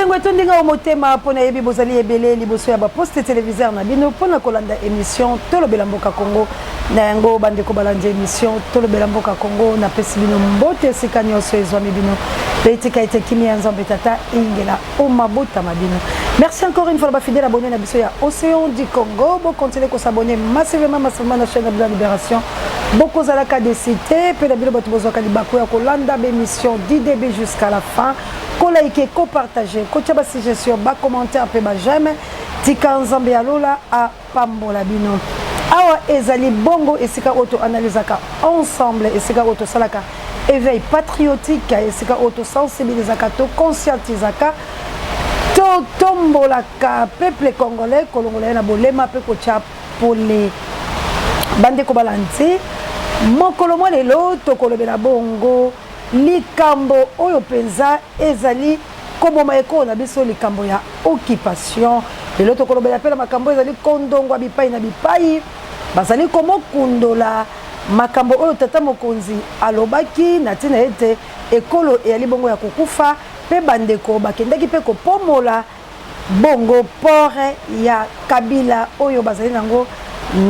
Esengo etondi nga o motema mpo nayebi bozali ebele liboso ya baposte televiseur na bino mpo na kolanda emission Tolobela Mboka Congo. Na yango bandeko balandi emission Tolobela Mboka Congo, napesi bino mbote esika nyonso ezwami bino mpe etika ete kimia ya Nzambe Tata eyingela o mabota ma bino. Merci encore une fois na bafidèle abonné na biso ya Océan du Congo. Bo continuer ko s'abonner massivement massivement na chaîne na bino ya Libération. Bokozalaka desi te mpe na bino bato bozwaka libaku ya kolanda b'emission du début jusqu'à la fin. Ko liker, ko partager, kotia ba suggestions, ba commentaires mpe ba j'aime. Tika Nzambe ya lola apambola bino. Awa ezali bongo esika oyo to analysaka ensemble, esika oyo tosalaka éveil patriotique, esika oyo to sensibilisaka, to conscientisaka, totombolaka peuple congolais, kolongola ye na bolema mpe kotia pole. Bandeko balandi, mokolo mwa lelo tokolobela bongo likambo oyo mpenza ezali koboma ekolo na biso, likambo ya occupation. Lelo tokolobela mpe na makambo ezali kondongwa bipai na bipai, bazali komokundola makambo oyo tata mokonzi alobaki na ntina ete ekolo eyali bongo ya kokufa, mpe bandeko bakendaki mpe kopomola bongo port ya Kabila oyo bazali nango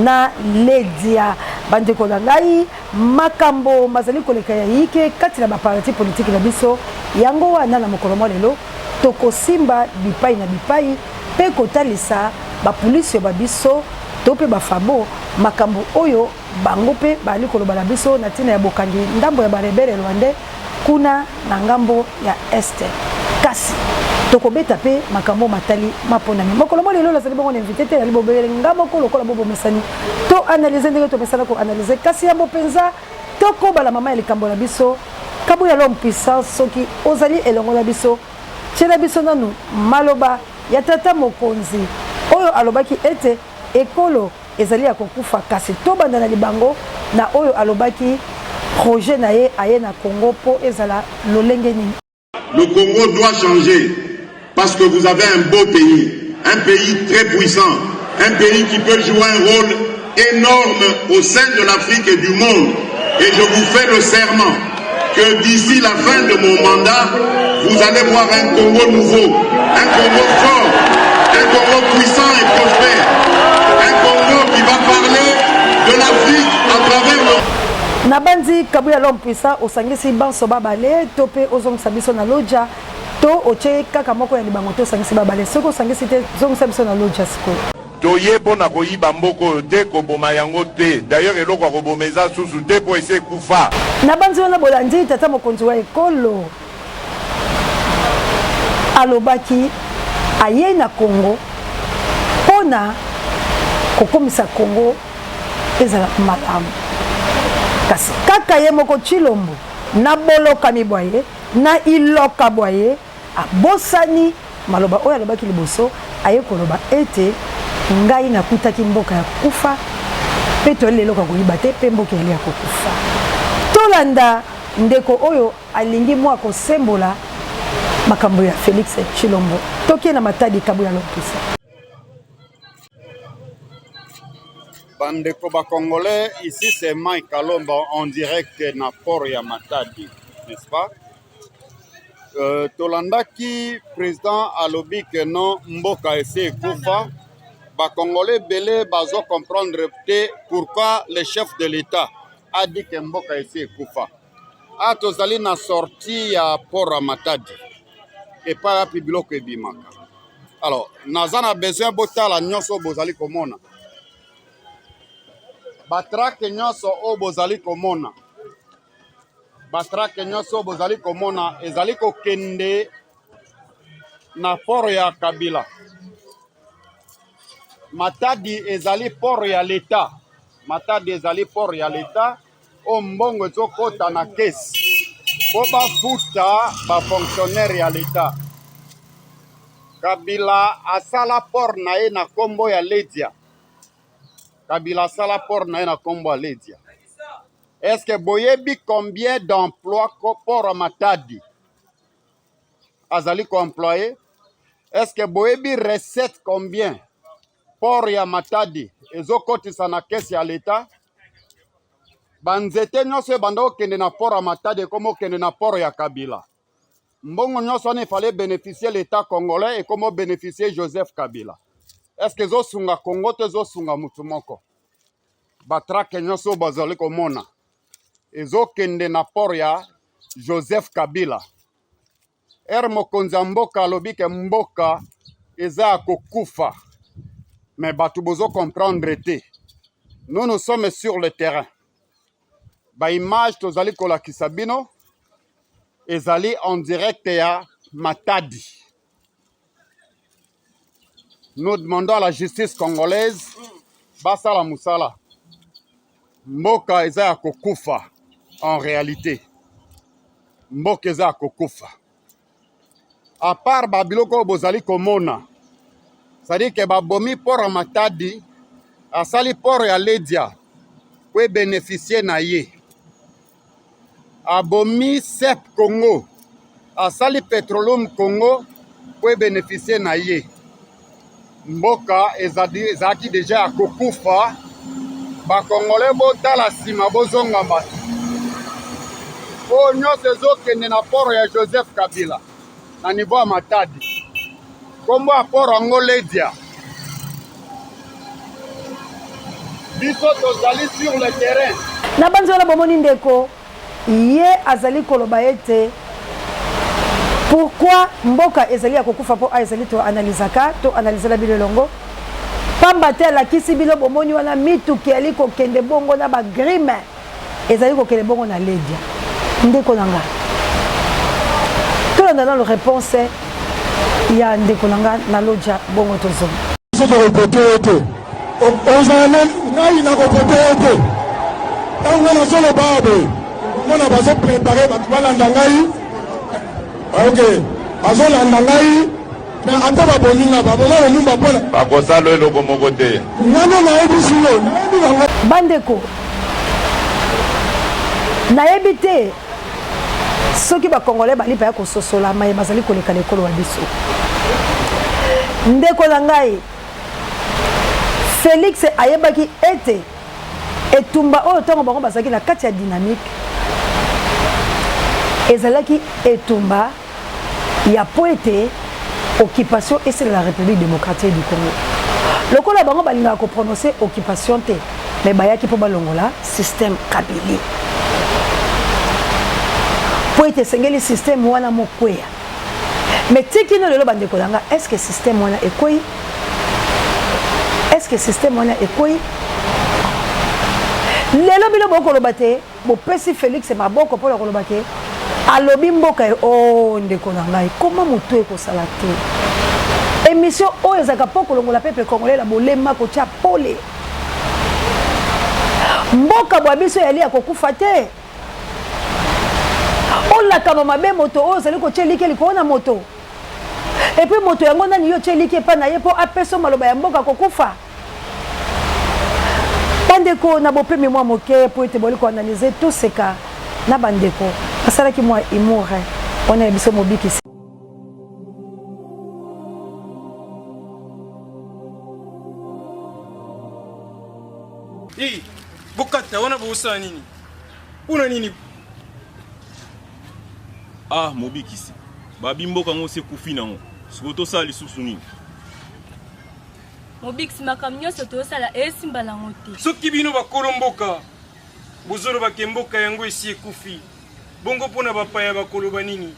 na Ledia. Bandeko na ngai, makambo mazali koleka ya yike kati na baparti politiki na biso. Yango wana na mokolo mwa lelo tokosimba bipai na bipai mpe kotalisa bapulisio ba biso to mpe bafabo makambo oyo bango mpe bazali koloba na biso na ntina ya bokangi ndambo ya barebele rwandais kuna na ngambo ya Est. Kasi tokobeta mpe makambo matali maponami. Mokolo mwa lelo nazali bongo na invité te, nazali bobele nga moko lokola bobomesani to analyse ndenge tomesana ko analyse. Kasi yambo mpenza tokobala mama ya likambo na biso Kabuya l'homme puissant, soki ozali elongo na biso, tiela biso nanu maloba ya tata mokonzi oyo alobaki ete ekolo ezali ya kokufa kasi tobanda na libango na oyo alobaki projet na ye aye na Congo po ezala lolenge nini. Le Congo doit changer parce que vous avez un beau pays, un pays très puissant, un pays qui peut jouer un rôle énorme au sein de l'Afrique et du monde. Et je vous fais le serment que d'ici la fin de mon mandat, vous allez voir un Congo nouveau, un Congo fort, un Congo puissant et prospère, un Congo qui va parler de l'Afrique à travers le... Nabandi Kabuya l'homme puissant osangisi banso babale to pe ozongisa biso na lodja to otie kaka moko ya libango te osangisi babale soki osangisi te zongisa biso na lodja sikoyo. Toye mpo na koyiba mboka oyo te, koboma yango te. D'ailleurs eloko ya koboma eza susu te mpo esi ekufa. Nabanzi wana bolandi tata mokonzi wa ekolo alobaki ayei na Congo mpo na kokomisa Congo ezala malamu, kasi kaka ye moko Tshilombo na bolokami bwa ye na iloka bwa ye Abosani maloba oyo alobaki liboso, aye koloba ete, Ngai nakutaki mboka ya kokufa, mpe toyali eloko ya koyiba te, mpe mboka eyali ya kokufa. Tolanda ndeko oyo alingi mwa kosembola makambo ya Felix Tshilombo. Toke na Matadi, Kabuya Lompusa. Bandeko ba congolais, ici c'est Mike Kalomba en direct na port ya Matadi, n'est-ce pas? Euh, tolandaki président alobi que non mboka esi ekufa ba congolais ebele bazo comprendre te pourquoi le chef de l'état a dit que mboka esi ekufa a tozali na sortie ya port ya Matadi epai wapi biloko ebimaka alors naza na besoin botala nyonso bozali komona batrake nyonso oyo bozali komona Batrake nyonso bozali komona ezali kokende na port ya Kabila. Matadi ezali port ya l'etat. Matadi ezali port ya l'etat oyo mbongo ezokota na kesi mpo bafuta ba fonctionnaire ya l'etat. Kabila asala port na ye na kombo ya Ledia. Kabila asala port na ye na kombo ya Ledia. Est-ce que boyebi combien d'emplois port ya Matadi azali ko-employer? Est-ce que boyebi recette combien port ya Matadi ezokotisa na caisse ya l'État? Banzete nyonso ebanda kokende na port ya Matadi ekoma kokende na port ya Kabila. Mbongo nyonso wana efale bénéficier l'État congolais ekomo bénéficier Joseph Kabila. Est-ce que ezosunga Congo to ezosunga mutu moko? Batrake nyonso oyo bazali komona ezokende na port ya Joseph Kabila. Ere mokonzi ya mboka alobi ke mboka eza ya kokufa, mais bato bozo comprendre te. Nous nous sommes sur le terrain. Ba image tozali kolakisa bino ezali en direct ya Matadi. Nous demandons à la justice congolaise basala musala. Mboka eza ya kokufa en réalité. Mboka eza ya kokufa. À part ba biloko oyo bozali komona, c'est-à-dire que babomi port ya Matadi, asali port ya Ledia po ebénéficie na ye. Abomi SEP Congo, asali Petroleum Congo po ebénéficie na ye. Mboka ezalaki deja ya kokufa. Bakongole botala nsima, bozonga bato. Oyo nyonso ezokende na port ya Joseph Kabila na niveau ya Matadi. Kombo ya port yango Ledia. Biso tozali sur le terrain. Na banzi wana bomoni ndeko ye azali koloba ete pourquoi mboka ezali ya kokufa mpo a ezali to analizaka to analizela bino elongo pamba te alakisi bino bomoni wana mituki ezali kokende bongo na bagrime ezali kokende bongo na ledia ndeko na nga tolanda nano réponse ya ndeko na nga na lodja bongo tozonga biso tokovote yo te ozala na ngai nakovote yo te ntango ngai nazoloba awa boye mona bazoprepare bato balanda ngai ok bazolanda ngai me ata babomi nga baboma lumumba mpona bakosala eloko moko te ngano nayebisi yo nayebi bango bandeko nayebi te soki bakongolais bali mpenza kososola maye bazali koleka na ekolo wa biso ndeko na ngai Felix ayebaki ete etumba oyo ntango bango bazalaki na kati ya dynamique ezalaki etumba ya mpo ete occupation esila na République démocratique du Congo. Lokola bango balingaka koprononce occupation te, mais bayaki mpo balongola système Kabili, mpo ete esengeli système wana mokweya. Mais tikino lelo bandeko na nga, est-ce que système wana ekweyi? Est-ce que système wana ekweyi? Lelo bino bokoloba te bopesi Felix maboko mpo na koloba ke alobi mboka ye. Oh ndeko na ngai, koma motu ekosala te. Émission oyo ezalaka mpo kolongola peuple congolais na bolema, kotia pole. Mboka bwa biso yali ya kokufa te. Olakama mabe moto oyo ozali kotia elike likolo na moto. Epuis moto yango nani yo otia elike epai na ye mpo apesa maloba ya mboka kokufa? Bandeko, na bopemi mwa moke mpo ete boli koanalyse, toseka na bandeko basalaki mwa humour wana ya biso mobikisi. Hey, bokata wana bosala nini? Pona nini? Ah, mobikisi. Babi mboka ngo se kufi nango. Sikoyo tosala lisusu nini? Mobikisi, makambo nyonso tozosala esimba nango te. Soki bino bakolo mboka bozoloba ke mboka yango esi ekufi, bongo mpo na bapaya bakoloba nini?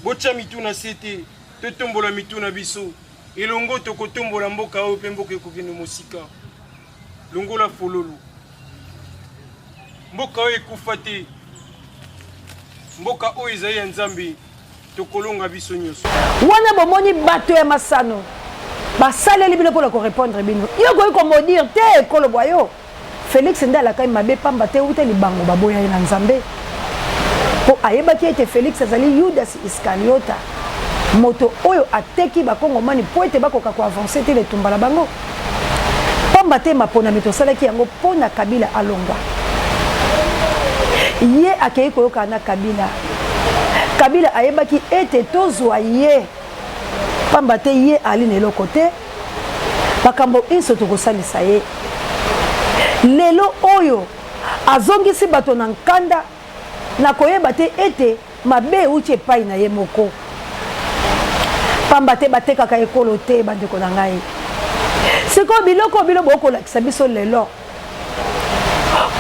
Botya mitu na se te, totombola mitu na biso elongo, tokotombola mboka oyo mpe mboka ekokende mosika. Longola fololo, mboka oyo ekufa te, mboka oyo ezali ya Nzambe, tokolonga biso nyonso. Wana bomoni bato ya masano basaleli bino mpona korepondre bino, yo okoki komodire te ekolo bwa yo. Felix nde alakaki mabe pamba te wuta libango baboya ye na Nzambe, mpo ayebaki ete Felix azali Yudas Iskariota, moto oyo ateki bakongomani mpo ete bakoka koavanse te na etumba na bango. Pamba te maponami tosalaki yango mpo na Kabila alongwa. Ye akei koyokana na Kabila. Kabila ayebaki ete tozwa ye pamba te ye ali na eloko te, makambo inso tokosalisa ye. Lelo oyo azongisi bato na nkanda na koyeba te ete. Mabe euti epai na ye moko. Pamba te batekaka ekolo te, bandeko na ngai. Sikoyo biloko oyo bino bokolakisa biso lelo,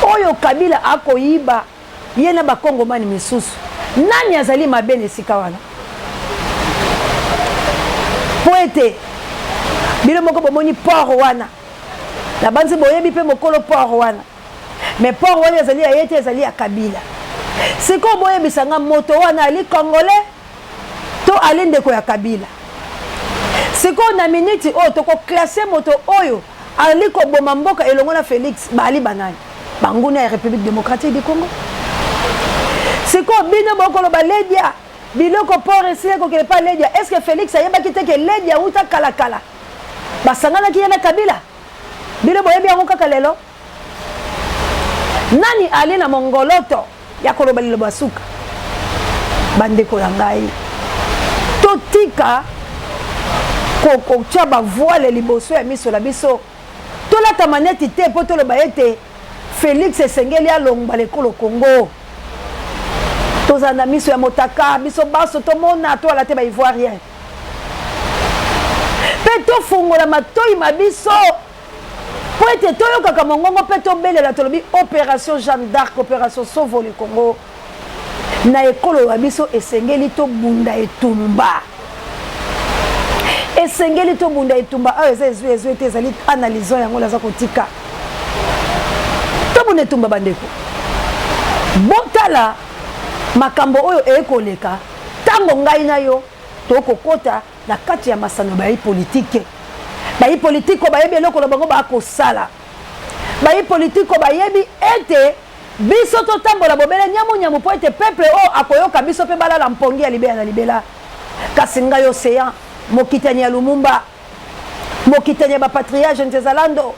oyo Kabila akoyiba ye na bakongomani misusu, nani azali mabe na esika wana? Mpo ete bino moko bomoni port wana, nabanzi boyebi mpe mokolo port wana. Mais port wana ezali ya ye te, ezali ya Kabila. Sikoyo boyebisa nga moto wana ali congolais to ali ndeko ya Kabila? Sikoyo na miniti oyo toko classer moto oyo ali koboma mboka elongo na Felix, baali banani? Banguna ya Republique democratique du Congo. Sikoyo bino bokoloba Ledia biloko port esili ekokende pa Ledia. Est-ce que Felix ayebaki te ke Ledia wuta kala kala basanganaki ye na Kabila? Bino boyebi yango kaka lelo? Nani ali na mongoloto ya koloba liloba ya suka? Bandeko na ngai, totika kotia bavoile liboso ya miso na biso, tolata maneti te mpo toloba ete Felix esengeli alongwa na ekolo Congo. Tozala na miso ya motaka, biso banso tomona, toala te ba Ivoiriens. Mpe tofungola matoi ma biso mpo ete toyokaka mongongo mpe tobelela, tolobi Operation Jeanne d'Arc, Operation Sauve le Congo. Na ekolo ya biso esengeli tobunda etumba, esengeli tobunda etumba. Awa eza ezwi ezwi te, ezali analysons yango naza kotika. Tobunda etumba bandeko, botala makambo oyo ekoleka ntango ngai na yo tokokota na kati ya masano bayi politike. Bayi politiko bayebi eloko na bango bakosala. Bayi politiko bayebi ete biso totambola bobele nyamunyamu mpo ete peuple oyo akoyoka biso mpe balala mpongi ya libela na libela. Kasi ngai Ocean, mokitani ya Lumumba, mokitani ya bapatriage Nzezalando,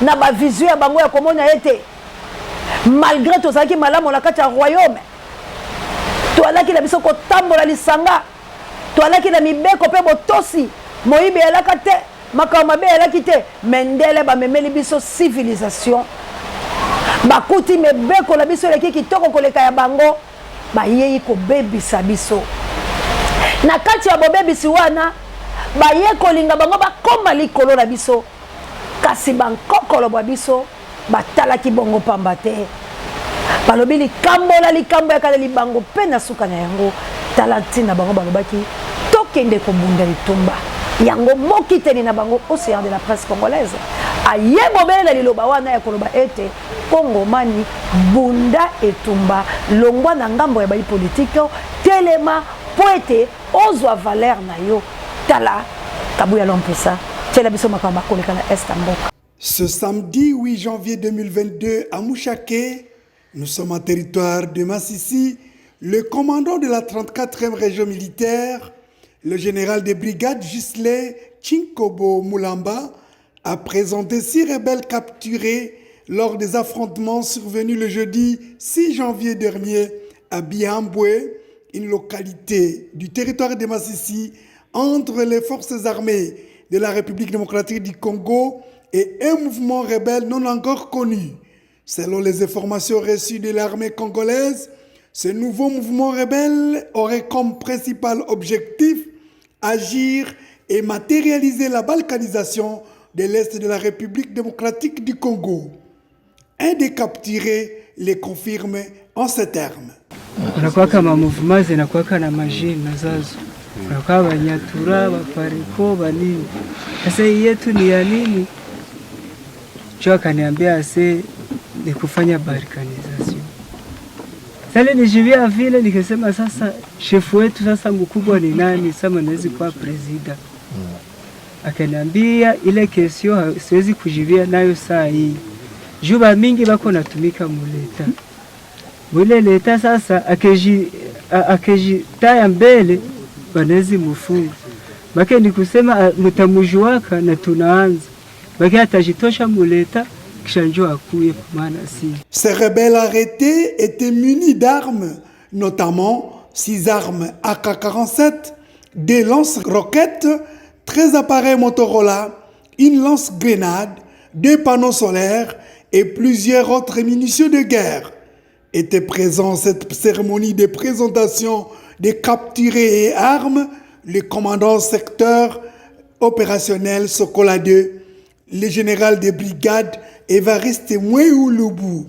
na bavision ya bango ya komona ete malgre tozalaki malamu na kati ya royaume, toalaki na biso kotambola lisanga, toalaki na mibeko mpe botosi, moyibi alaka te, makambo mabe eyalaki te. Mindele bamemeli biso civilisation, bakuti mibeko na biso eleki kitoko koleka ya bango, bayei kobebisa biso. Na kati ya bobebisi wana, baye kolinga bango bakoma likolo na biso, kasi bankokolo bwa biso batalaki bongo pamba te. Balobi likambo na likambo ya kala libango mpe na suka na yango. Tala ntina bango balobaki tokende kobunda etumba yango. Mokiteni na bango Ocean de la presse congolaise aye bobele na liloba wana ya koloba ete Kongomani bunda etumba, longwa na ngambo ya bayi politike, telema mpo ete ozwa valeur na yo. Tala Kabuya Lompusa tiela biso makambo makoleka na est ya mboka. Ce samedi 8 janvier 2022 à Mouchake, nous sommes en territoire de Massissi, le commandant de la 34e région militaire, le général des brigades Gisley Chinkobo Moulamba, a présenté six rebelles capturés lors des affrontements survenus le jeudi 6 janvier dernier à Bihambwe, une localité du territoire de Massissi, entre les forces armées de la République démocratique du Congo et un mouvement rebelle non encore connu. Selon les informations reçues de l'armée congolaise, ce nouveau mouvement rebelle aurait comme principal objectif agir et matérialiser la balkanisation de l'Est de la République démocratique du Congo. Un des capturés les confirme en ces termes. Kunakuwaka mamuvuma zinakuwaka na majina zazo, kunakuwa Banyatura, Bapareko, banini. Sasa hii yetu ni ya nini? Cho akaniambia ase ni kufanya balkanisation. Sasa nijibia vile nikasema, sasa shefu wetu sasa mkubwa ni nani? Sasa nawezi kuwa presida. Akaniambia ile kesio siwezi kujibia nayo saa hii juu ba mingi bako natumika muleta mwile leta. Sasa akeji akeji taya mbele banezi mufunga make ni kusema mutamujuaka na tunaanza make atajitosha muleta kisha njo akuye maana si Ces rebelles arrêtés étaient munis d'armes, notamment six armes AK-47, des lance-roquettes, 13 appareils Motorola, une lance-grenade, deux panneaux solaires et plusieurs autres munitions de guerre. Était présent à cette cérémonie de présentation des capturés et armes le commandant secteur opérationnel Sokola 2, le général de brigade Évariste Mweulu.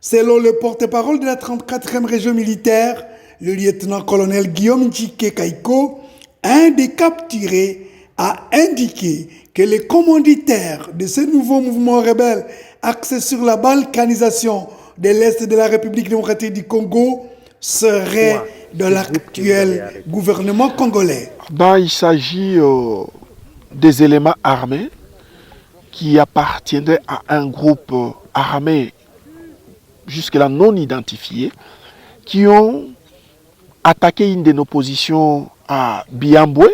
Selon le porte-parole de la 34e région militaire, le lieutenant-colonel Guillaume Djike Kaiko, un des capturés, a indiqué que les commanditaires de ce nouveau mouvement rebelle axé sur la balkanisation de l'Est de la République démocratique du Congo seraient dans l'actuel gouvernement congolais. Ben, il s'agit euh, des éléments armés qui appartiendraient à un groupe euh, armé jusque-là non identifié, qui ont attaqué une de nos positions à Biambwe,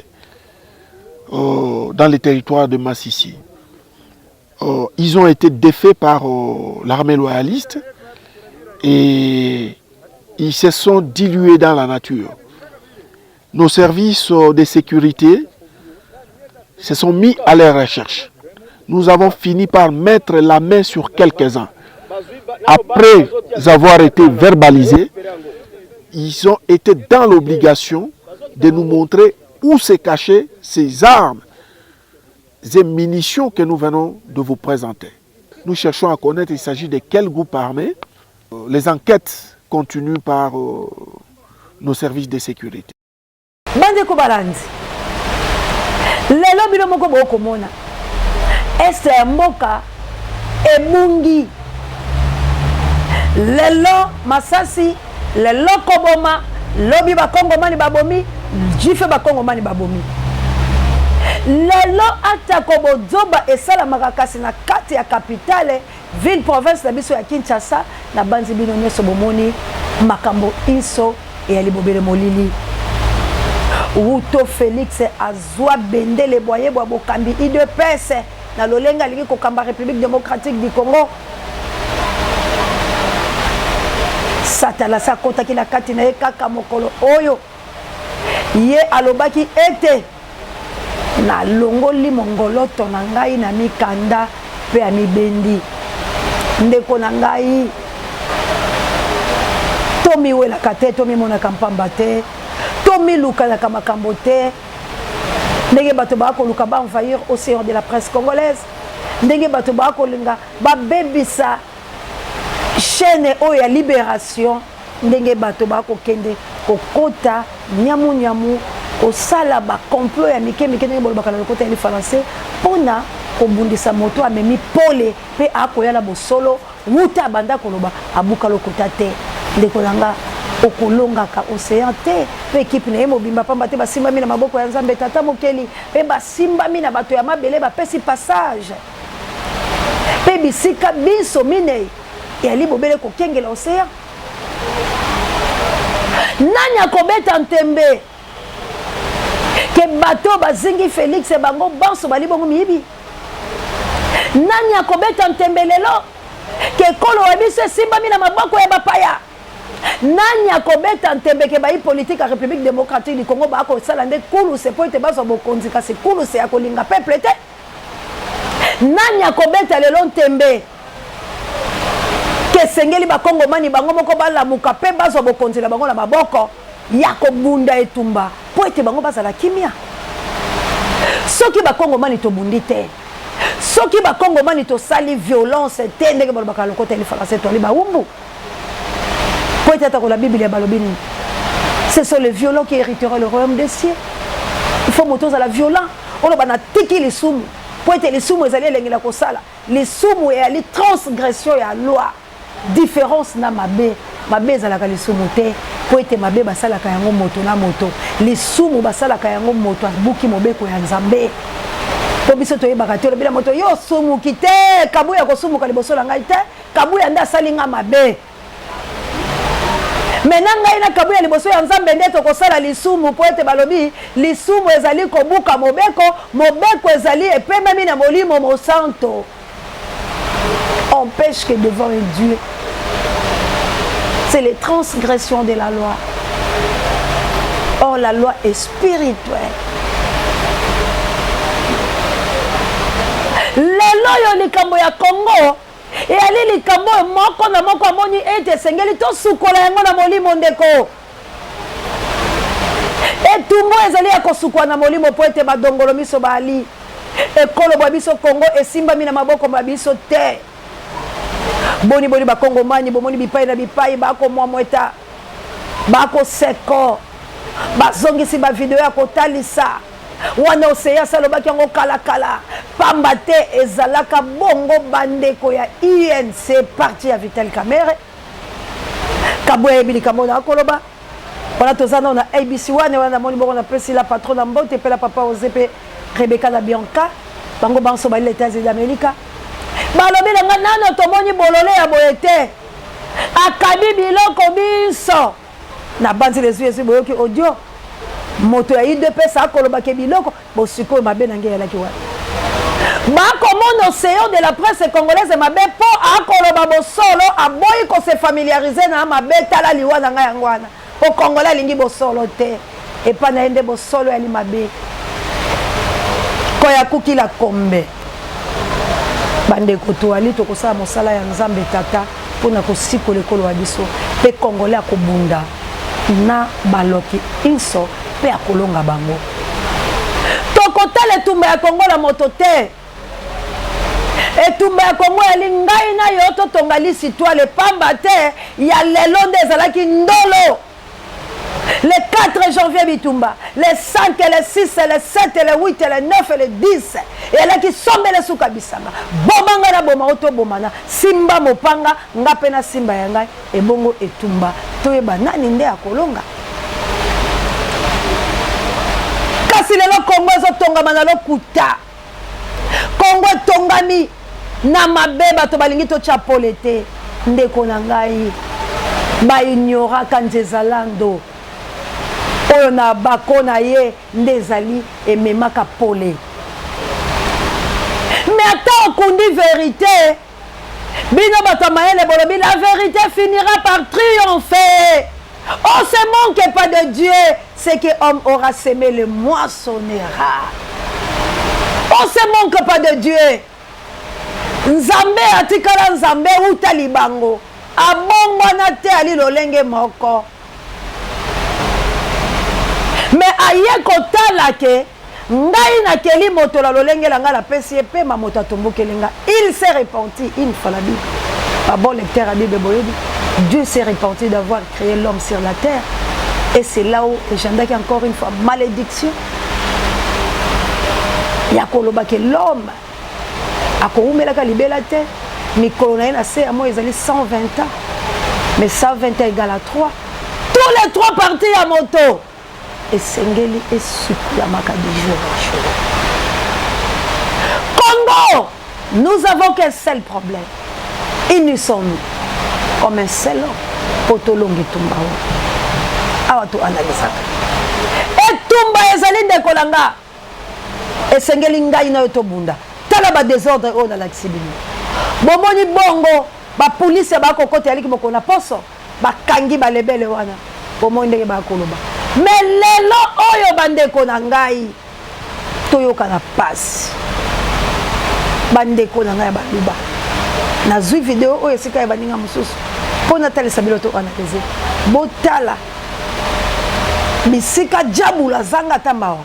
euh, dans les territoires de Massissi. Euh, ils ont été défaits par euh, l'armée loyaliste et ils se sont dilués dans la nature. Nos services de sécurité se sont mis à leur recherche. Nous avons fini par mettre la main sur quelques-uns. Après avoir été verbalisés, ils ont été dans l'obligation de nous montrer où se cachaient ces armes et munitions que nous venons de vous présenter. Nous cherchons à connaître il s'agit de quel groupe armé. Euh, les enquêtes continuent par euh, nos services de sécurité. Bandeko balandi, lelo bino moko bokomona este ya mboka ebungi lelo masasi lelo koboma lobi bakongomani babomi jife bakongomani babomi lelo atako bozoba esalamaka kasi na kati ya kapitale Ville province na biso ya Kinshasa, nabanzi bino nionso bomoni makambo inso eyali bobele molili. Wuto Felix azua bendele bwa ye bwa bokambi udps na lolenge alingi kokamba Republique democratique du Congo, Satana asi akotaki na kati na ye kaka mokolo oyo ye alobaki ete Nalongoli mongoloto na ngai na mikanda mpe amibendi. Ndeko na ngai, tomiwelaka te, tomimonaka mpamba te, tomilukalaka makambo te, ndenge bato bakoluka ba envahir océan de la presse congolaise, ndenge bato bakolinga babebisa chaîne oyo ya libération. Ndenge bato bakokende kokota nyamu nyamu, kosala ba complot ya mike mike, ndenge bolobaka na lokota ya lifalanse, mpo na kobundisa moto amemi pole mpe akoya na bosolo. Wuta abanda koloba abuka lokuta te. Ndeko na nga, okolongaka ocean te mpe ekipe na ye mobimba, pamba te basimbami na maboko ya Nzambe Tata Mokeli mpe basimbami na bato ya mabele, bapesi passage mpe bisika binso minei. Eyali bobele kokengela ocean. Nani akobeta ntembe ke bato bazingi Felix bango banso bali bongo miyibi? Nani akobeta ntembe lelo ke ekolo ya biso esimbami na maboko ya bapaya? Nani akobeta ntembe ke bayi politiki ya Republique democratique du Congo bakosala nde kuluse mpo ete bazwa bokonzi, kasi kuluse ya kolinga peuple te? Nani akobeta lelo ntembe ke esengeli bakongomani bango moko balamuka mpe bazwa bokonzi na bango na maboko ya kobunda etumba mpo ete bango bazala kimia? Soki bakongomani tobundi te, soki bakongomani tosali violence te, ndenge balobaka lokota ya lifalanse, toali bawumbu. Mpo ete atako la Biblia balobi nini? Ce sont les violents qui hériteront le royaume des cieux. Il faut moto ozala violent, oloba natiki lisumu, mpo ete lisumu ezali elengi na kosala. Lisumu eyali transgression ya loi, différence na mabe. Mabe ezalaka lisumu te, mpo ete mabe basalaka yango moto na moto. Lisumu basalaka yango moto abuki mobeko ya Nzambe. Mpo biso toyebaka te, olobi na moto yo osumuki te, kabuya kosumuka liboso na ngai te. Kabuya nde asali nga mabe. Me na ngai na Kabuya liboso ya Nzambe nde tokosala lisumu, mpo ete balobi lisumu ezali kobuka mobeko, mobeko ezali epemami na Molimo Mosanto. On pêche que devant un Dieu. C'est les transgressions de la loi. Or, la loi est spirituelle. Lelo yo likambo ya Congo. Eyali likambo oyo moko na moko amoni ete esengeli tosukola yango na molimo, ndeko. Etumbu ezali ya kosukwa na molimo mpo ete badongolo miso baali. Ekolo bwa biso Congo esimbami na maboko ma biso te. Boni boni bakongomani bomoni bipai na bipai bakomwamweta, bakoseko, bazongisi ba video ya kotalisa wana Oseyas alobaki yango kala kala, pamba te ezalaka bongo bandeko ya UNC parti ya Vital Kamerhe. Kabuya ayebi likambo oyo nakoloba wana. Toza nao na ABC wana wana, namoni bongo napesi la patron na mbote mpe la papa Ose mpe Rebecca na Bianca, bango banso bali na Etats-Unis d'Amerika. Balobi na nga nano tomoni bolole ya boye te, akabi biloko binso. Nabanzi lezwi ezwi boyoki audio moto ya udps akoloba ke biloko bosikoyo mabe na nge eyalaki wapi? Bakomona océan de la presse congolaise mabe mpo akoloba bosolo, aboyi ko se familiariser na mabe. Tala liwa na ngai yango wana, mpo congolais alingi bosolo te, epa na ye nde bosolo yali mabe. Koya kukila kombe bandeko, toali tokosala mosala ya Nzambe Tata mpo na kosikola ekolo wa biso, mpe congolais akobunda na baloki inso mpe akolonga bango. Tokotala etumba ya Kongo na moto te. Etumba ya Kongo yali ngai na yo totonga lisitwale, pamba te ya lelo nde ezalaki ndolo. Le 4 janvier bitumba, le 5, le 6, le 7, le 8, le 9, le 10 eyalaki sombele suka bisanga. Boma ngai na boma yo, tobomana, simba mopanga nga mpe na simba ya ngai, ebongo etumba toyeba nani nde akolonga. Kasi lelo Kongo ezotongama na lokuta. Kongo etongami na mabe, bato balingi totya pole te. Ndeko na ngai, baignoraka nzezalando oyo na bako na ye nde ezali ememaka pole. Me ata okundi verite, bino bato ya mayele bolobi la verite finira par triompher. On se manque pas de Dieu, ce que homme aura semé le moissonnera. On se manque pas de Dieu. Nzambe atikala Nzambe uta libango, abongwana te, ali lolenge moko. Me aye kotala ke ngai nakeli moto na lolenge na ngai, napesi ye pema, moto atombokeli ngai. Il s'est repenti une fois. La Bible, ba bon lecteur ya Bible boyebi, Dieu s'est repenti d'avoir créé l'homme sur la terre, et c'est là où ejandaki encore une fois malédiction ya koloba ke l'homme akowumelaka libela te, mikolo na ye na se ya moi ezali 120 ans, mais 120 ans égale à 3. Tous les trois parties ya moto esengeli esukulamaka du jour au jour. Congo, nous avons qu'un seul problème, unissons-nous comme un seul homme po tolonga etumba oyo. Awa toanalisaka etumba ezali, ndeko na nga, esengeli ngai na yo tobunda. Tala ba desordre oyo nalakisi bino, bomoni bongo bapolisi ya bakokota yaliki mokolo na poso, bakangi balebele wana, bomoni ndenge bakoloba. Me lelo oyo bandeko na ngai, toyokana pasi, bandeko na ngai ya baluba. Nazwi video oyo esika ya baninga mosusu mpo natalisa bino, to analyse, botala bisika diabulu azanga ata mawa.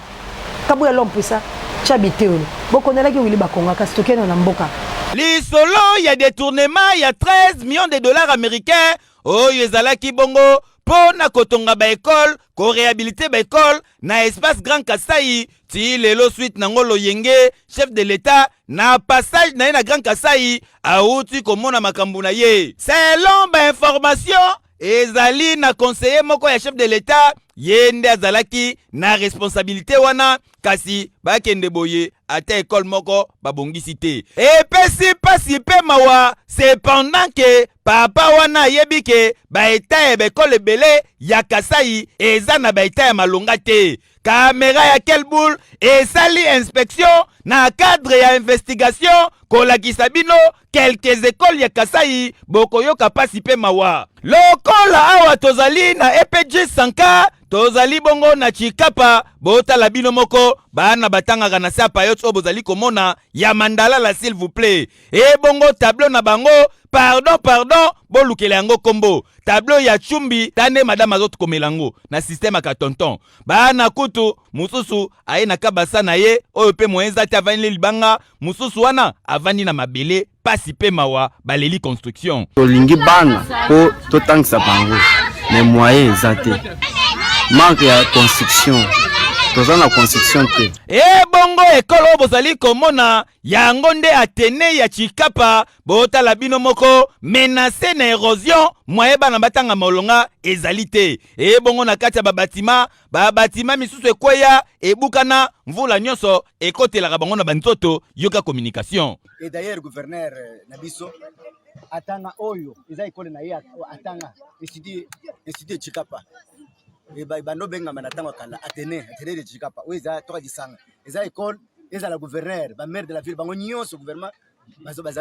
Kabuya l'homme puissant, tya biteyolo bokonelaki Wili Bakonga, kasi tokende na mboka. Lisolo ya detournement ya 13 millions de dollars américains oyo ezalaki bongo mpo na kotonga ba ekole, korehabilite ba ekole na espace Grand Kasai, ti lelo suite nango loyenge. Chef de l'Etat na passage na ye na Grand Kasai awuti komona makambo na ye. Selon ba information, ezali na conseiller moko ya chef de l'Etat, ye nde azalaki na responsabilité wana, kasi bakende boye ata ekole moko babongisi te. Epesi pasi mpe mawa, cependant ke papa wana ayebi ke baeta ya baekole ebele ya Kasai eza na baeta ya malonga te. Kamera ya Kelbul esali inspection. na cadre ya investigation kolakisa bino quelques écoles ya Kasai, bokoyoka pasi pe mawa. Lokola awa tozali na EPG Sanka, tozali bongo na Chikapa, botala bino moko bana batangaka na se ya payote oyo bozali komona ya mandalala s'il vous plaît. Ebongo tableau na bango, pardon pardon, bolukela yango kombo tableau ya chumbi tande madame azokomela yango na système ya tonton. Bana kutu mosusu aye na kabasa na ye oyo mpe moyen eza te, avandi libanga mosusu wana avandi na mabele, pasi mpe mawa, baleli construction. Tolingi bana mpo totangisa bango, mais moyen eza te, manque ya construction, toza na construction te. Ebongo ekolo oyo bozali komona yango nde Atene ya Chikapa, botala bino moko, menace na érosion, moyen bana batanga molonga ezali te. Ebongo na kati ya babatima, babatima misusu ekweya, ebukana, mvula nyonso ekotelaka bango na banzoto. Yoka communication. Et d'ailleurs gouverneur na biso atanga oyo eza ekole na ye, atanga institut Chikapa, bando bengama na ntango ya kala Athénée de Chikapa. Oyo eza toka lisanga, eza école, ezala gouverneur, bamaire de la ville, bango nyonso, gouvernement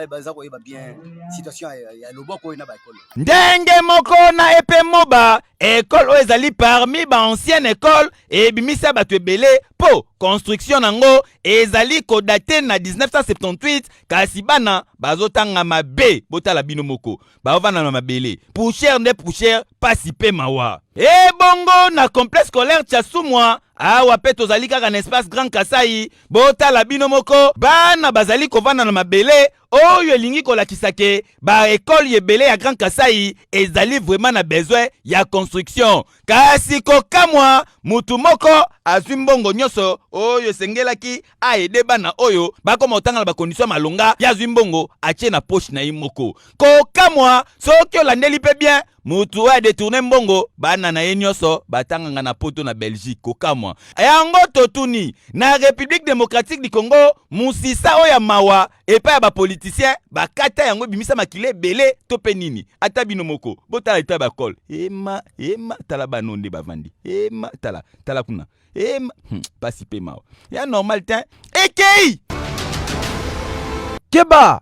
baza koyeba bien situation ya loboko oyo na baekole. Ndenge moko na epe moba, ekole oyo ezali parmi baancienne école ebimisa bato ebele mpo construction nango ezali kodater na 1978, kasi bana bazotanga mabe. Botala bino moko, baovanda na mabele, poussière nde poussière, pasi mpe mawa. Ebongo na complexe scolaire Tiasumwa, awa mpe tozali kaka na espace Grand Kasai, botala bino moko, bana bazali kovanda na mabele. Oyo elingi kolakisa ke baekole ebele ya Grand Kasai ezali vraiment na besoin ya construction. Kasi kokamwa, mutu moko azwi mbongo nyonso oyo esengelaki aaider bana oyo bakoma kotanga na bacondition ya malonga, ye azwi mbongo atie na poche na ye moko. Kokamwa, soki olandeli mpe bien, mutu oyo adétourner mbongo, bana na ye nyonso batanganga na Poto, na Belgique. Kokamwa yango totuni, na République démocratique du Congo, mosisa oyo ya mawa epai ya bapoliticien bakata yango ebimisa makila ebele to mpe nini? Ata bino moko botala epai ya bakole, ema ema, tala bano nde bavandi, ema tala tala kuna, ema pasi mpe mawa ya normal te ekei. Keba,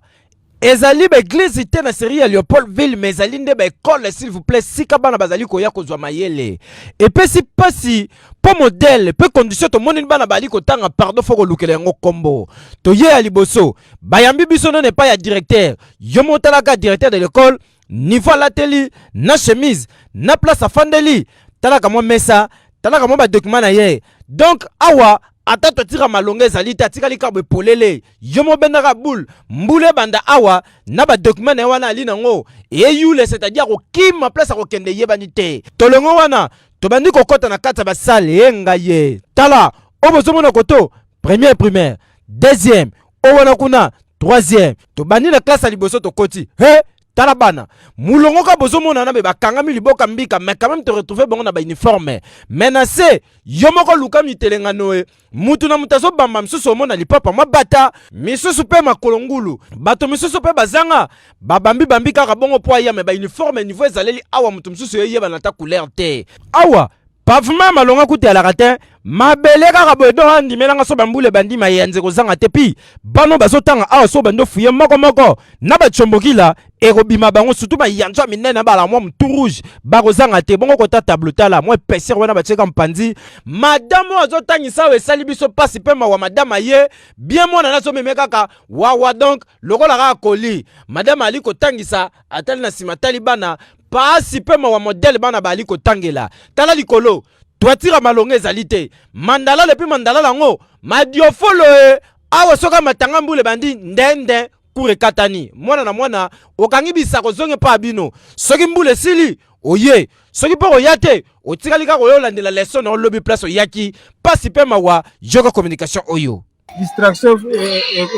ezali baeglize te na série ya Léopoldville, mais ezali nde baekole, s'il vous plaît, sika bana bazali koya kozwa mayele. Epesi mpasi mpo modèle mpe condition tomonini bana bali kotanga, pardon, faut kolukela yango nkombo. Toye ya liboso, bayambi biso nano epai ya directeur. Yo mo otalaka directeur de l'école, niveau alateli na chemise, na place afandeli, talaka mwa mesa, talaka mwa badocument na ye. Donc awa ata totika malonga ezali te, atikali kaka boye polele. Yo mobendaka boule mbula ebanda awa na badocument na ye wana ali nango eyule, c'est-à-dire akokima, place akokende eyebani te. Tolongo wana, tobandi kokɔta na kati ya basale. Ye ngai ye tala oyo bozomona koto, première primaire, deuxième, oyo wana kuna troisième. Tobandi na classe ya liboso, tokoti, he tala bana mulongo ka bozomona na be bakangami liboka mbika, mais quand même toretrouve bango na bauniforme. Mais na se, yo moko luka mitelengano e, mutu na mutu azobamba, misusu omona lipapa mwa bata, misusu mpe makolo ngulu, bato misusu mpe bazanga babambi-bambi kaka bongo mpo aya. Mais bauniforme, niveau ezaleli awa, mutu mosusu eyebana ata couleur te. Awa pavement malonga kutu ezalaka te, mabele kaka boye. Donc andimelanga so bambula ebandima ya nze kozanga te. Pi bano bazotanga awa, so bandi ofuye moko moko na batiombokila ekobima bango, surtout bayanzo ya minene bala mwa mutu rouge bakozanga te. Bongo kota tableau, tala mwa épaisseur wana batieka mpanzi. Madame oyo azotangisa awa, esali biso mpasi mpe mawa. Madame aye bien, mwana nazomeme kaka wawa, donc lokola kaka koli. Madame ali kotangisa, atali na nsima, atali bana, pasi mpe mawa, modèle bana bali kotangela. Tala likolo, toitire malonga ezali te, mandalala epi mandalala yango madiofolo e. Awa soki matanga mbula ebandi ndende, cour ekatani, mwana na mwana okangi bisako, ozongi mpa bino. Soki mbula esili, oye, soki mpo koya te, otikali kaka oyo olandela leçon na olobi place oyaki. Pasi mpe mawa, yoka communication oyo. Distraction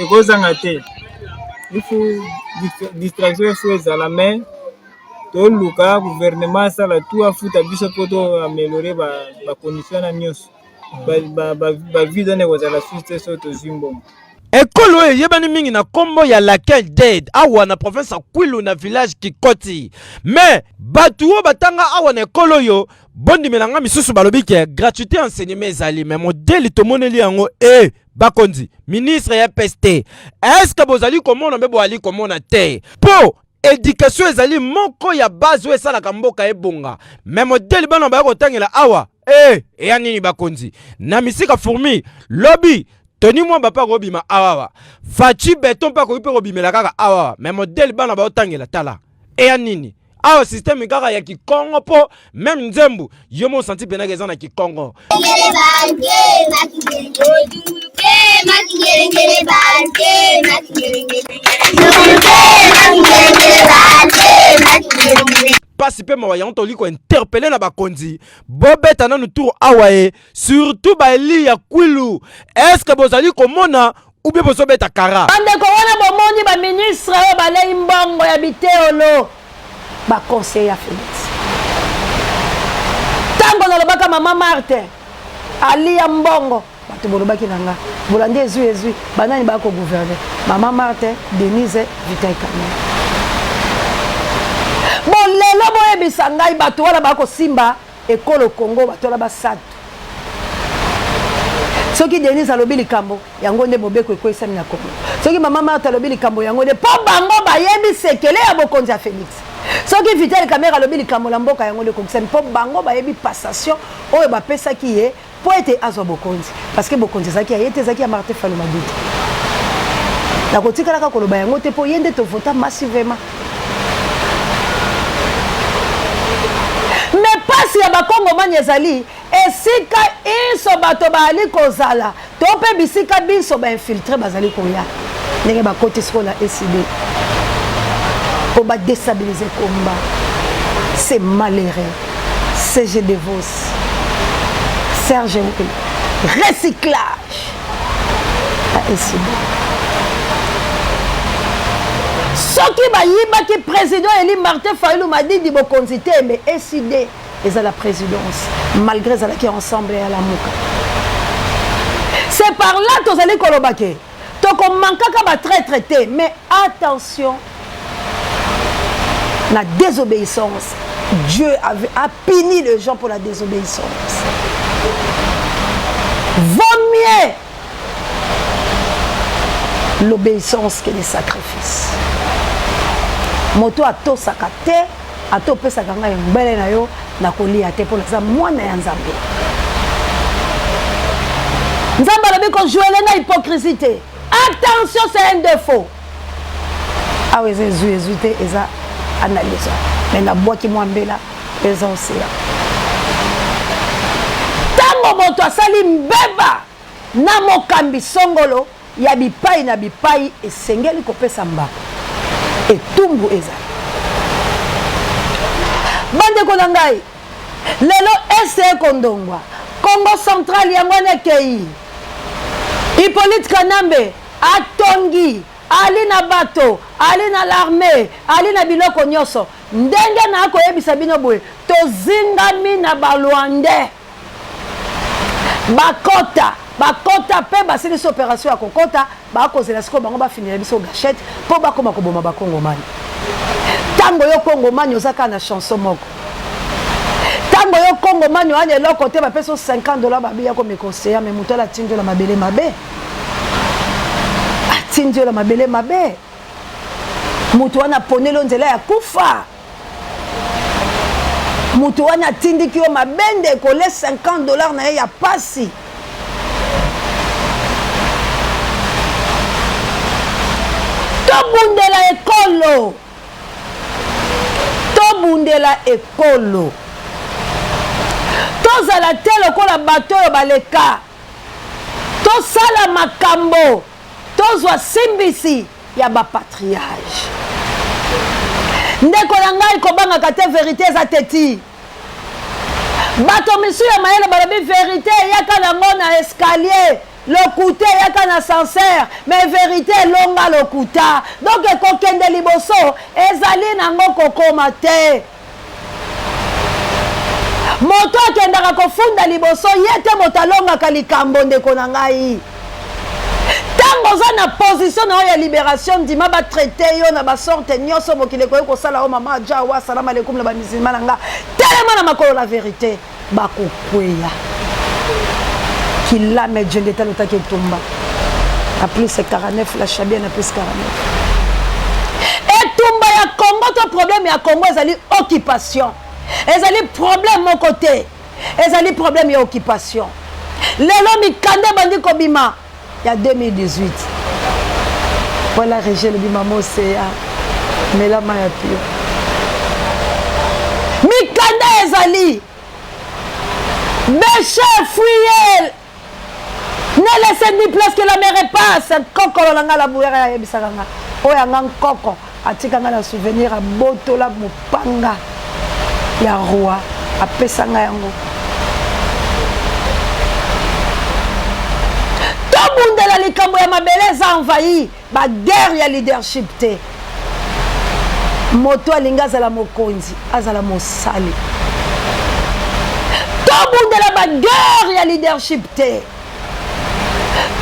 ekozanga te, ifu distraction efu ezala, mais toluka gouvernement asala tout, afuta biso mpo to améliorer bacondition na nyonso, bavide wana ekozala susu te soki tozwi mbongo. Ekolo oyo eyebani mingi na kombo ya Laquelle Dead awa na province ya Kwilu na village Kikoti. Mais bato oyo batanga awa na ekolo oyo bondimela nga misusu balobi ke gratuité enseignement ezali mais modèle tomoneli yango e bakonzi ministre ya PST est-ce que bozali komona mpe boali komona te po Education ezali moko ya base oyo esalaka mboka ebonga. Mais modèle bana baya kotangela awa, eh, eya nini bakonzi? Na misika fourmi, lobi Tony Mwamba mpe akobima awawa. Fatshi Beton mpe akoki mpe kobimela kaka awawa. Mais modèle bana baotangela tala. Eya nini? Awa système kaka ya kikongo mpo meme nzembo yo mo santi penaka eza na kikongo. Pasi mpe mawa yango toli kointerpele na bakonzi bobeta nanu tour awa e surtout baeli ya kwilu eske bozali komona ou bien bozobeta kara. Bandeko wana bomoni ba ministre oyo balei mbongo ya biteolo ba conseiller ya Felix. Tango nalobaka mama Marthe alia mbongo bato bolobaki na nga bolandi ezwi ezwi banani ba ko gouverner mama Marthe Denise Vital Kamerhe. Bon lelo boyebisa ngai bato wana bakosimba ekolo Congo bato wana basatu. Soki Denise alobi likambo yango nde mobeko ekweisami na Congo. Soki mama Marthe alobi likambo yango nde mpo bango bayebi sekele ya bokonzi ya Felix. Soki Vital Kamerhe alobi likambo na mboka yango nde ekokisami mpo bango bayebi passation oyo bapesaki ye mpo ete azwa bokonzi parce que bokonzi ezalaki ya ye te, ezalaki ya Martin Fayulu Madidi. Nakotikalaka koloba yango te mpo ye nde tovota massivement. Me pasi ya bakongomani ezali esika inso bato baali kozala to mpe bisika binso bainfiltre bazali koya ndenge bakoti sikoyo na ECD mpo badestabilize combat. C'est malheureux. CG Devos, Serge Wele, recyclage à ECD. Soki bayibaki président Eli Martin Fayulu Madidi bokonzi te mais ECD eza la présidence malgré ezalaki ensemble ya Lamuka. C'est par là tozali koloba ke toko mankaka ba traître te mais attention na désobéissance. Dieu avait, a puni les gens pour la désobéissance. Vaut mieux l'obéissance que les sacrifices. Moto atosaka te, ata opesaka ngai ngbele na yo nakolia te mpo naza mwana ya Nzambe. Nzambe alobi kojuele ngai hypocrisie te. Attention, c'est un défaut. Awa eza ezwi ezwi te, eza analyse. Mais nabwaki mwa mbela eza océan. Ntango moto asali mbeba na mokambi songolo ya bipai na bipai, esengeli kopesa mbano, etumbu ezali. Bandeko na ngai, lelo este ekondongwa, Congo central yango wana ekei. Hippolyte Kanambe atongi, ali na bato, ali na l'armee, ali na biloko nyonso. Ndenge na koyebisa bino boye, tozingami na ba Rwandais. Bakota, bakota pe basilisi operation ya kokota, bakozela sikoyo bango bafinela biso gachette po bakoma koboma ba Kongomani. Tango yo Kongomani oza kaka na chanson moko. Tango yo Kongomani oya na eloko te, bapesi yo 50 dollars babi ya ko conseiller, mais moto ala atindi yo na mabele mabe. Atindi yo na mabele mabe. Moto wana aponeli yo nzela ya kufa. Moto wana atindiki yo mabe ndeko, le 50 dollars na ye ya pasi. Tobundela ekolo, tobundela ekolo, tozala te lokola bato oyo baleka, tosala makambo, tozwa simbisi ya ba patriage. Ndeko na ngai, kobangaka te, verite eza teti. Bato misu ya mayele balobi verite eyaka nango na escalier, lokuta eyaka na ascenseur, mais verite elonga lokuta. Donc ekokende liboso ezali nango kokoma te. Moto akendaka kofunda liboso ye te moto alongaka likambo, ndeko na ngai. Ntango oza na position na yo ya liberation, ndima ba traiter yo na ba sorte nyonso mokili ekoki kosala yo. Mama Jawa, salam alaikum na ba musulman na nga. Telema na makolo la verite, bakokweya. Kilame djende talo taki etumba. Na plus 49 la Shabia na plus 49. Etumba ya Congo to problème ya Congo ezali occupation. Ezali problème moko te. Ezali problème ya occupation. Lelo mikanda ebandi kobima ya 2018. Voilà Régis elobi mama Oseya mela mai ya pio. Mikanda ezali Bécher, fuyez Ne laissez ni place que la mer passe. Nkokolo na nga la buyaka ayebisaka nga. Oyo ya nga nkoko atika nga na souvenir abotola mopanga ya roi apesa nga yango. Tobundela likambo ya mabele eza envahi ba guerre ya leadership te. Moto alingi azala mokonzi azala mosali. Tobundela ba guerre ya leadership te.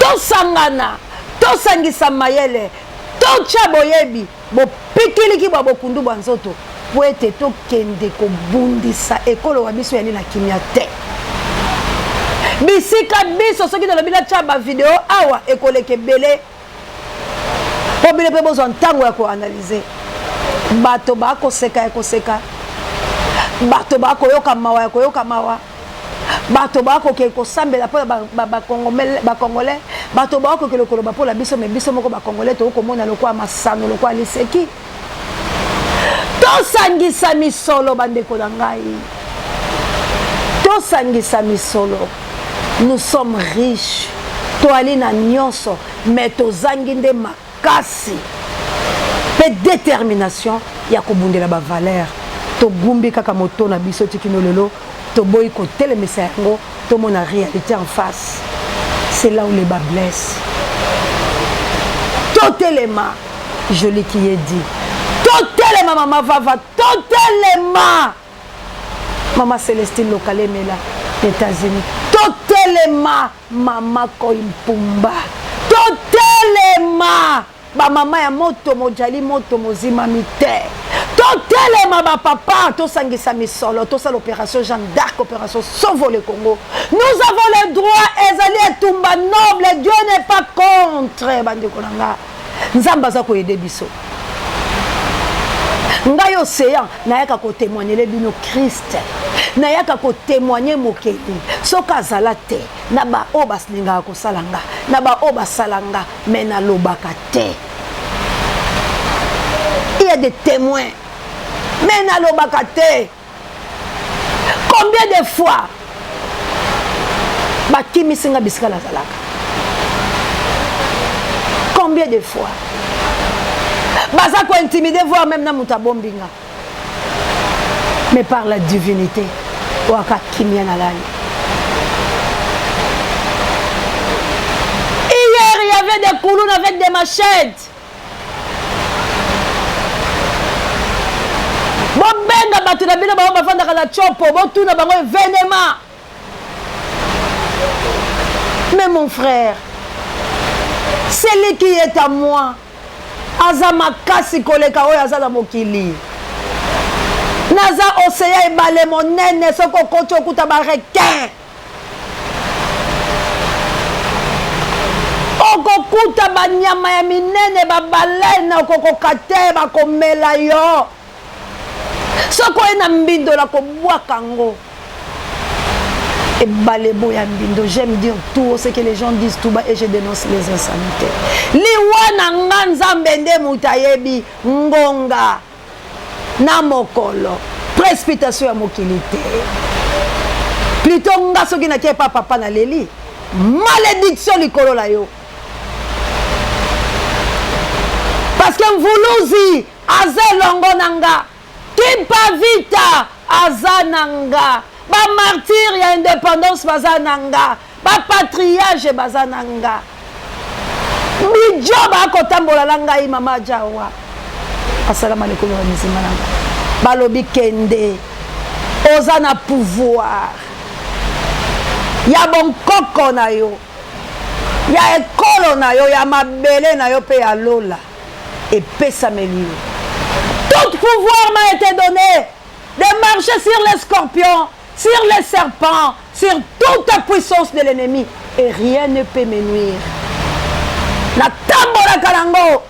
Tosangana, tosangisa mayele, totya boyebi bopikiliki bwa bokundu bwa nzoto mpo ete tokende kobundisa ekolo wa biso yali na kimia te. Bisika biso soki nalobi natya ba video awa ekoleka ebele mpo bino mpe bozwa ntango ya koanalyse. Bato bakoseka ya koseka, bato bakoyoka mawa ya koyoka mawa, bato bakokende kosambela mpo na bacongolais, bato bakokende koloba mpo na biso, me biso moko bacongolais tokokomona lokola masano, lokola liseki. Tosangisa misolo bandeko na ngai, tosangisa misolo. Nous sommes riches, toali na nyonso, mais tozangi nde makasi mpe determination ya kobundela ba valeur. Togumbi kaka moto na biso ti kino lelo, toboyi kotelemisa yango, tomona realite en face. C'est là où le bas blesse. Totelema, joli qui est dit. Totelema mama Vava, totelema. Mama Celestine Lokalemela, États-Unis. Totelema mama Koi Mpumba. Totelema ba mama ya moto mojali moto mozimami te. Totelema ba papa, tosangisa misolo, tosala opération Jeanne d'Arc, opération Sauve le Congo. Nous avons le droit, ezali etumba noble, Dieu n'est pas contre bandeko na nga. Nzambe aza koyede biso. Ngai océan nayaka kotemoignele bino Christ, nayaka kotemoigne mokeli soki azala te na baoyo balingaka kosala nga na baoyo basala nga, mais nalobaka te. Il y a des témoins, mais nalobaka te. Combien de fois bakimisi nga bisika nazalaka? Combien de fois baza kointimide, voire même na moto abombi nga, mais par la divinité oyo aka kimia na lali. Hier il y avait des kouloun avec des machettes. Bobenga bato na bino bango bafandaka na Tshopo, botuna bango evenema. Mais mon frère, celui qui est à moi aza makasi koleka oyo aza na mokili. Naza oseya ebale monene, soki okoti okuta ba requin, okokuta banyama ya minene, babalene, okokoka te, bakomela yo. Soki oye na mbindo, na kobwaka yango ebale boya mbindo. J'aime dire tout ce que les gens disent tout bas et je dénonce les insanités. Liwa na nga Nzambe nde moto ayebi ngonga na mokolo, précipitation ya mokili te. Plutôt nga soki nakie pa papa naleli malédiction likolo na yo, parce que mvuluzi aza elongo na nga, Kimpa Vita aza na nga, ba martyrs ya indépendance baza na nga, ba patriarche baza na nga, bijo bakotambola na ngai. Mama Jawa, asalamu alaikum wa mizima na nga. Balobi kende, oza na pouvoir ya bonkoko na yo. Ya ekolo na yo, ya mabele na yo mpe ya lola epesameli yo. Tout pouvoir m'a été donné de marcher sur les scorpions, sur les serpents, sur toute puissance de l'ennemi et rien ne peut me nuire. Natambolaka nango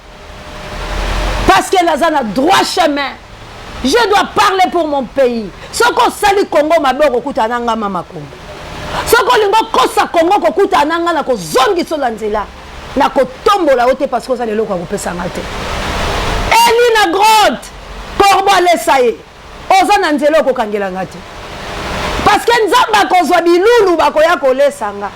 parce que naza na droit chemin. Je dois parler pour mon pays. Soki osali Congo mabe okokutana na nga mama Congo. Soki olingi okosa Congo okokutana na nga na kozongisa na nzela. Na kotombola yo te parce que oza na eloko ya kopesa nga te. Eli na grotte, corbeau alesa ye. Oza na nzela okokangela nga te. Parce que Nzambe akozwa bilulu bakoya kolesa nga.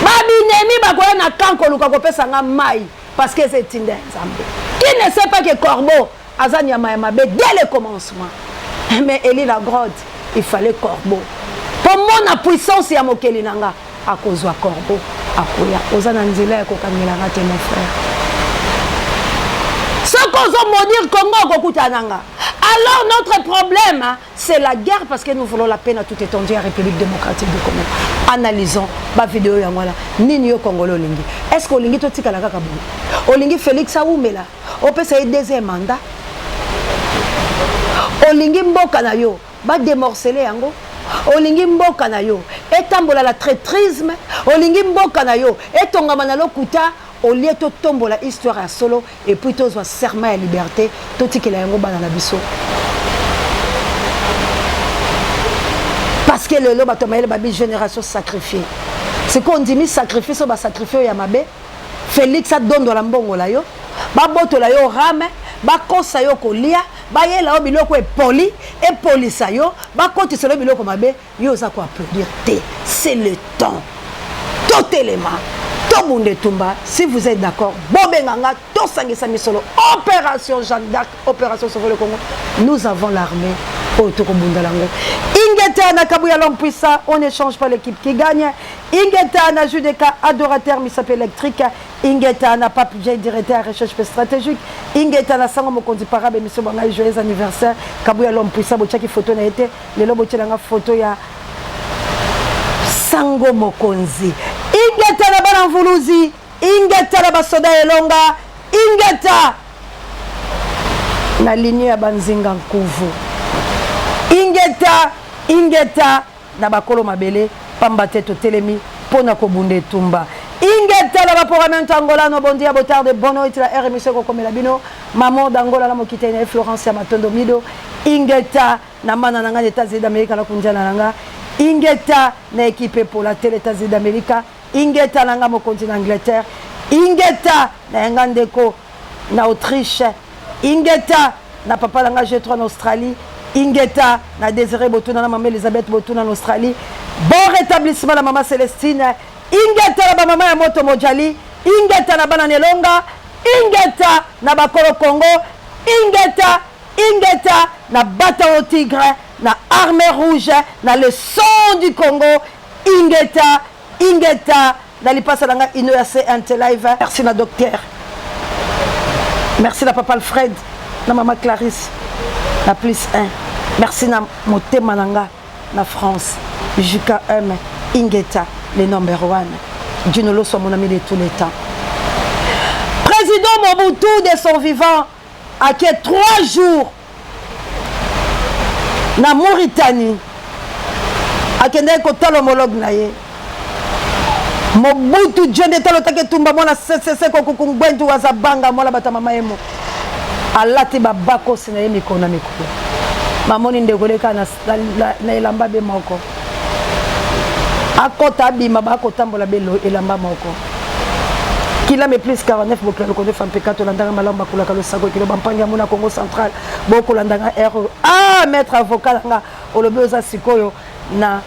Babinemi bakoya na camp koluka kopesa nga mai. Parce que eza etinda ya Nzambe. Qui ne sait pas que corbeau aza nyama ya mabe dès le commencement. Mais Eli la grotte, il fallait corbeau. Po mona puissance ya mokeli na nga, akozwa corbeau, akoya. Oza na nzela ya kokangela nga te mon frère. Soki ozo maudire Congo okokutana na nga. Alors notre problème C'est la guerre parce que nous voulons la paix na toute étendue ya République démocratique du Congo. Analysons ba vidéo yango wana. Nini yo Congolais olingi? Est-ce que olingi totikala kaka boye? Olingi Félix awumela? Opesa ye deuxième mandat? Olingi mboka na yo ba démorceler yango? Olingi mboka na yo etambola la traîtrisme? Olingi mboka na yo etongama na lokuta? Au lieu totombola histoire ya solo et puis tozwa serment ya liberte totikela yango bana na biso. Parce que lelo bato ya mayele babi génération sacrifiée. Sikoyo ondimi sacrifice oyo basacrifie oyo ya mabe? Felix adondola mbongo la yo, babotola yo rame, bakosa yo kolia, bayela yo biloko epoli, epolisa yo, bakotisela yo biloko mabe. Yo oza ko applaudir te, c'est le temps. Totelema, tobunda etumba. Si vous êtes d'accord, bobenga nga, tosangisa misolo. Opération Jeanne d'Arc, opération Sauver le Congo. Nous avons l'armée oyo tokobunda lango. Ingeta na Kabuya l'homme puissant, on n'échange pas l'équipe qui gagne. Ingeta na Judeka adorateur misape électrique. Ingeta na Pape J directeur ya recherche pe stratégique. Ingeta na Sango Mokonzi Parabe émission bangai joyeux anniversaire. Kabuya l'homme puissant botiaki photo na ye te. Lelo botiela nga photo ya Sango Mokonzi. Ingeta na bana Mvuluzi, ingeta na basoda elonga, ingeta na ligne ya banzinga nkuvu. Ingeta, ingeta na bakolo mabele, pamba te totelemi mpo na kobunda etumba. Ingeta na baporamento angolano, bon dia, boa tarde, boa noite, la heure émission ekokomela bino. Maman d'Angola na mokitani na ye Florence ya Matondo Mido. Ingeta na mana na nga na Etats-Unis d'Amerique na kundiana na nga. Ingeta na equipe epola tele Etats-Unis d'Amerique. Ingeta na nga mokonzi na Angleterre. Ingeta na yanga ndeko na Autriche. Ingeta na papa na nga G3 na Australie. Ingeta na Désiré Botuna na mama Elisabeth Botuna na Australie. Bon rétablissement na mama Célestine. Ingeta na ba mama ya moto mojali. Ingeta na bana Nelonga. Ingeta na bakolo Congo. Ingeta Ingeta na bataillon tigre na armée rouge na le son du Congo ingeta ingeta na lipasa na nga ino ya CNT live merci na docteur merci na papa Alfred na mama Clarisse na plus 1 merci na motema na nga na France JKM ingeta le number one Dino Loso mon ami de tous les temps président Mobutu de son vivant ake 3 jours na Mauritanie akendaki kotala homologue na ye Mobutu Djende talo take tumba mwana sesese kokuku ngwendu wazabanga mwana bata mama yemo alati babakosi na ye mikolo na mikolo bamoni ndeko leka na, na, na, na elamba be moko akota abima bakotambola be elamba moko kilame plus 49 bokila lokondo fampeka tolandaka malamu bakulaka losako ekilo bampangi ya mona congo central bokolanda nga r ah maître avocat na nga olobi oza sikoyo na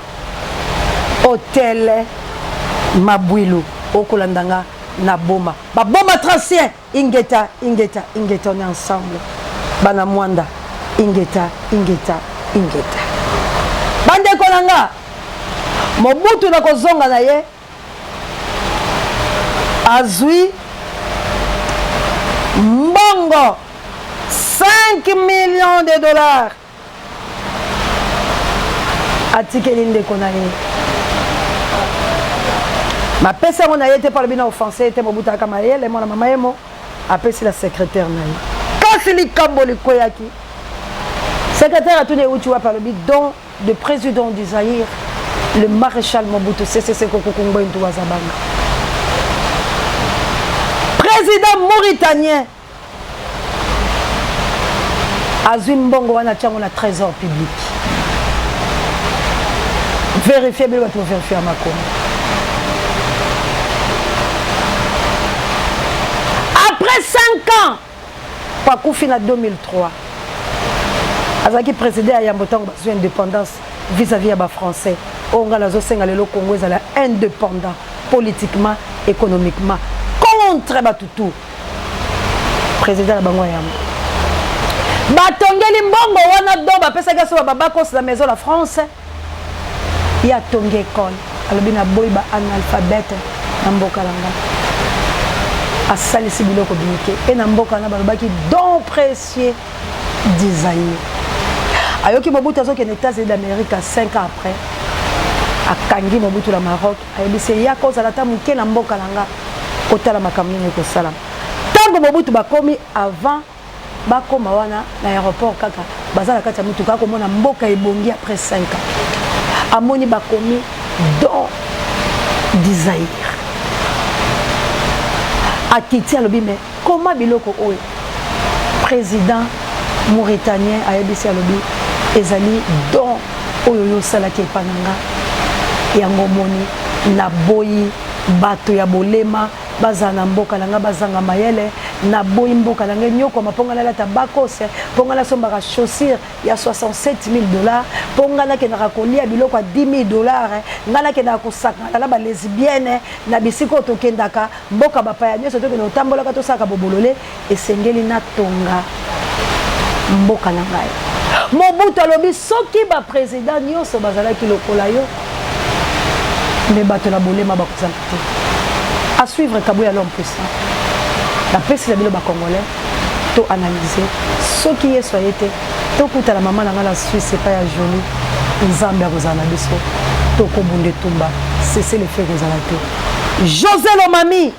hotel mabwilu okolanda nga na boma baboma tracien ingeta ingeta ingeta on est ensemble bana mwanda ingeta ingeta ingeta bandeko na nga mobutu na kozonga na ye azwi mbongo 5 millions de dollars atikeli ndeko na ye. Bapesi yango na ye te mpo alobi na offense ye te. Mobutu ayaka mayele, mwana mama yemo apesi la secrétaire na ye. Kasi likambo likweyaki, secrétaire atuni euti wapi, alobi don de président du Zaïre, le maréchal Mobutu Sese Seko Kuku Ngbendu wa Zabanga. Président mauritanien azwi mbongo wana atia yango na trésor public. Verifie bino bato boverifie ya makomi. Après 5 ans, po akufi na 2003, azalaki président ya yambo ntango bazwi indépendance vis-à-vis ya bafrançais. Oyo ngai nazosenga lelo, Congo ezala indépendant politiquement, économiquement, contre bato tout. Président na bango ya yambo batongeli mbongo wana don bapesaki so bababakos na maison la France. Ye atongi ekole, alobi naboyi ba analphabète na mboka na ngai. Asalisi biloko biyike e na mboka wana balobaki don précieux du Zaïre. Ayoki Mobutu azokende États-Unis d'Amérique 5 ans après, akangi Mobutu na Maroc, ayebisi ye yaka ozala ata moke na mboka na nga otala makambo nini ekosalama. Ntango Mobutu bakomi, avant bakoma wana na aéroport, kaka baza na kati ya motuka, akomona mboka ebongi. Après 5 ans amoni bakomi don du Zaïre. Akiti, alobi me koma biloko oyo? Président mauritanien ayebisi, alobi ezali don oyo yo osalaki epa na nga. Yango omoni naboyi bato ya bolema bazala na mboka na ngai, bazanga mayele. Naboyi mboka na ngai nyokoma mpo ngai nalata bakose, mpo ngai nasombaka chaussure ya 67 000 dollars, mpo ngai nakendaka kolia biloko ya 10 000 dollars, ngai nakendaka kosakana na balesbienne na bisika oyo tokendaka mboka bapaya nyonso, tokende kotambolaka, tosalaka bobolole. Esengeli natonga mboka na ngai. Mobutu alobi soki baprésident nyonso bazalaki lokola yo, me bato na bolema bakozala te. À suivre. Kabuya l'homme puissant, napesi na bino bacongolais to analyse. Soki Yesu aye te, tokutana mama na ngai na Suisse epai ya Joli. Nzambe akozala na biso, tokobunda etumba, cessez le feu kozala te. José Lomami,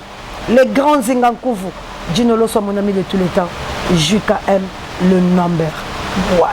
le grand Nzinga Nkuvu, Dino Loso, mon ami de tous les temps, JKM, le number one.